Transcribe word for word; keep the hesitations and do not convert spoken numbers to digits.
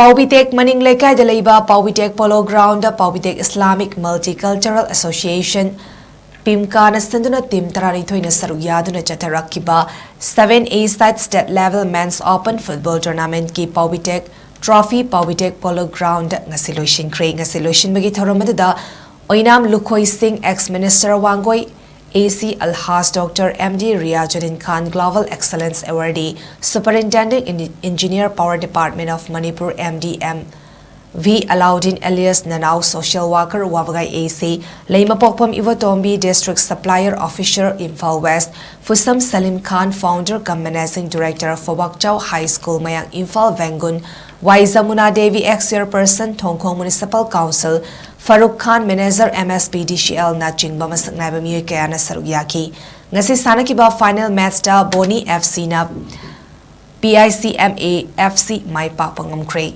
ꯄꯥꯎꯕꯤꯇꯦꯛ ꯃꯅꯤꯡ ꯂꯩꯀꯥꯏꯗ ꯂꯩꯕ ꯄꯥꯎꯕꯤꯇꯦꯛ Polo Ground ꯗ ꯄꯥꯎꯕꯤꯇꯦꯛ Islamic Multicultural Association, ꯄꯤꯝꯀꯥꯅ ꯁꯤꯟꯗꯨꯅ ꯇꯤꯝ ꯇꯔꯥꯅꯤꯊꯣꯏꯅ ꯁꯔꯨꯛ ꯌꯥꯗꯨꯅ ꯆꯠꯊꯔꯛꯈꯤꯕ Seven A Side State Level Men's Open Football Tournament ꯀꯤ ꯄꯥꯎꯕꯤꯇꯦꯛ Trophy ꯄꯥꯎꯕꯤꯇꯦꯛ Polo Ground ꯗ ꯉꯁꯤ ꯂꯣꯏꯁꯤꯟꯈ꯭ꯔꯦ꯫ ꯉꯁꯤ ꯂꯣꯏꯁꯤꯟꯕꯒꯤ ꯊꯧꯔꯝ ꯑꯗꯨꯗ ꯑꯣꯏꯅꯥꯝ ꯂꯨꯈꯣꯏ ꯁꯤꯡ, ex Minister Wangoi, A C Alhaj Doctor M D Riazuddin Khan Global Excellence Awardee, Superintendent Engineer Power Department of Manipur, M D M V Alauddin alias Nanao, Social Worker Wabagai A C, Leimapokhpam Ivotombi, District Supplier Officer Imphal West, Fusam Salim Khan, Founder cum Managing Director, Phobakchao High School, Mayang, Imphal, Vengun, Waizamuna Devi, ex Chairperson, Thongkhong Municipal Council, Farooq Khan, Manager, M S P D C L ꯅꯆꯤꯡꯕ ꯃꯁꯛ ꯅꯥꯏꯕ ꯃꯤꯑꯣꯏ ꯀꯌꯥꯅ ꯁꯔꯨꯛ ꯌꯥꯈꯤ꯫ ꯉꯁꯤ ꯁꯥꯟꯅꯈꯤꯕ final match ꯇ Boni F C ꯅ P I C M A F C ꯃꯥꯏ ꯄꯥꯛꯄ ꯉꯝꯈ꯭ꯔꯦ꯫